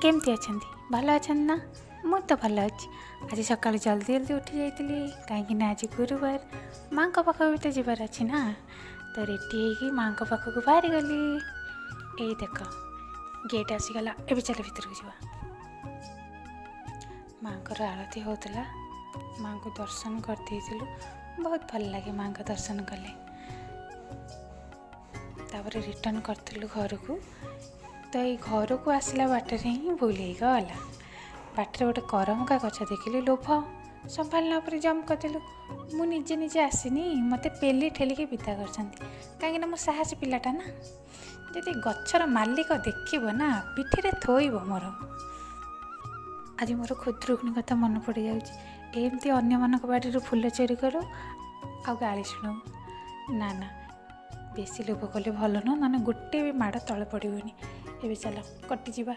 କେମିତି ଅଛନ୍ତି? ଭଲ ଅଛନ୍ତି ନା? ମୁଁ ତ ଭଲ ଅଛି। ଆଜି ସକାଳୁ ଜଲ୍ଦି ଜଲ୍ଦି ଉଠି ଯାଇଥିଲି, କାହିଁକି ନା ଆଜି ଗୁରୁବାର, ମାଆଙ୍କ ପାଖକୁ ବି ତ ଯିବାର ଅଛି ନା। ତ ରେଡ଼ି ହେଇକି ମାଆଙ୍କ ପାଖକୁ ବାହାରିଗଲି। ଏଇ ଦେଖ, ଗେଟ୍ ଆସିଗଲା। ଏବେ ଚାଲ ଭିତରକୁ ଯିବା। ମାଆଙ୍କର ଆଳତି ହେଉଥିଲା, ମାଆଙ୍କୁ ଦର୍ଶନ କରିଦେଇଥିଲୁ। ବହୁତ ଭଲ ଲାଗେ ମାଆଙ୍କ ଦର୍ଶନ କଲେ। ତାପରେ ରିଟର୍ଣ୍ଣ କରିଥିଲୁ ଘରକୁ। ତ ଏଇ ଘରକୁ ଆସିଲା ବାଟରେ ହିଁ ଭୁଲ ହେଇଗଲା। ବାଟରେ ଗୋଟେ କରମଙ୍ଗା ଗଛ ଦେଖିଲି, ଲୋଭ ସମ୍ଭାଳିଲା ପରେ ଜମ୍ପ କରିଦେଲୁ। ମୁଁ ନିଜେ ନିଜେ ଆସିନି, ମୋତେ ପେଲି ଠେଲିକି ବିଦା କରିଛନ୍ତି, କାହିଁକିନା ମୁଁ ସାହସୀ ପିଲାଟା ନା। ଯଦି ଗଛର ମାଲିକ ଦେଖିବ ନା, ପିଠିରେ ଥୋଇବ ମୋର। ଆଜି ମୋର ଖୁଦୁରୁକୁଣୀ କଥା ମନେ ପଡ଼ିଯାଉଛି। ଏମିତି ଅନ୍ୟମାନଙ୍କ ବାଡ଼ିରୁ ଫୁଲ ଚୋରି କରୁ ଆଉ ଗାଳି ଶୁଣୁ। ନା ନା, ବେଶୀ ଲୋଭ କଲେ ଭଲ ନୁହଁ, ନହେଲେ ଗୋଟେ ବି ମାଡ଼ ତଳେ ପଡ଼ିବନି। ଏବେ ଚାଲ କଟିଯିବା।